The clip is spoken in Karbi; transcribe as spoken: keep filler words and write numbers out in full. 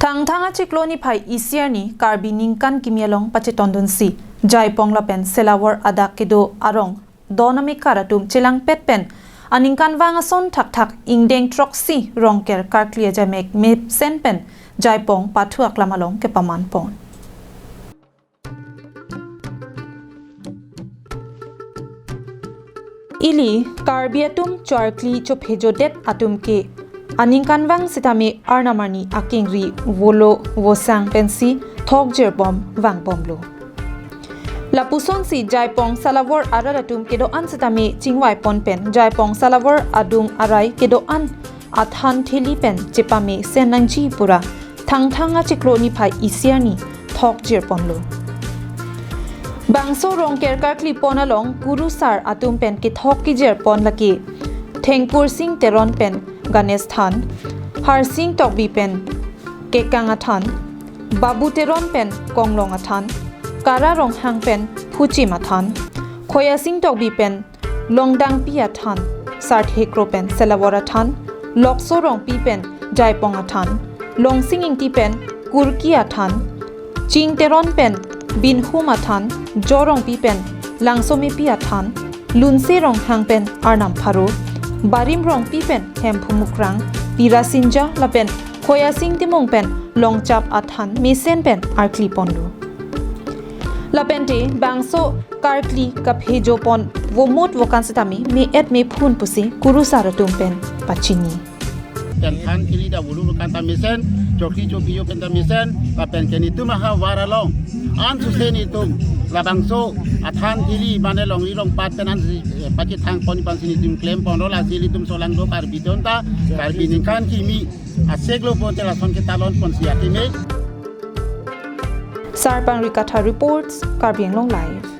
Thangthang achiklo niphai isi arni Karbi ningkan kimi along pachetondunsi Jaipong lapen Selawor adak kedo arong don amekar atum chelangpet pen aningkanvang ason thakthak ingdeng throksi Rongker karkli ajamek mesen pen Jaipong pathu aklam along kepamanpon. Ili Karbi atum choarkli chophejodet atum ke aningkanvang sitame arnam arni akengri volo vosang pensi thokjirbom vangbomlo. Lapusonsi Jaipong Selawor arat atum kedo-an sitame chingvaipon pen Jaipong Selawor adung arai kedo-an athan theli pen chepamesen nangji pura Thangthang achiklo niphai isi arni thokjirponlo. Bangso Rongker karklipon along kurusar atum pen kethok kejirpon lake Thengkursing Teron pen Ganesh than, Harsing Tokbi pen Kekang athan, Babu Teron pen Konglong athan, Kara Ronghang pen Phuchim athan, Khoyasing Tokbi pen Longdangpi athan, Sarthe Kro pen Selawor athan, Lokso Rongpi pen Jaipong athan, Longsing Ingti pen Kurki athan, Ching Teron pen Binhum athan, Jo Rongpi pen Langsomepi athan, Lunse Ronghang pen Arnam Pharo, Barim Rongpi pen Hemphu Mukrang, Pirasinja lapen Khoyasing Timung pen Longchap athan mesen pen arklipon do. Lapente bangso karkli kaphejopon vomut vokan sitame me-et mephun pusi kurusar atum pen pachini. Pen than kili da bulu kan ta mesen, chokli chokli yo pen ta mesen, lapen ke netum ahavar along. An suse netum, labangso athan kili mane longri longpat pen an si, eh, pachethangpon pen si netum klemponlo, lasi netum solangdo Karbi atum ta, Karbi ningkan kimi, aseglo ponte lason ketalonponsi akeme. Sarpang Rikatha reports, Karbi Anglong Live.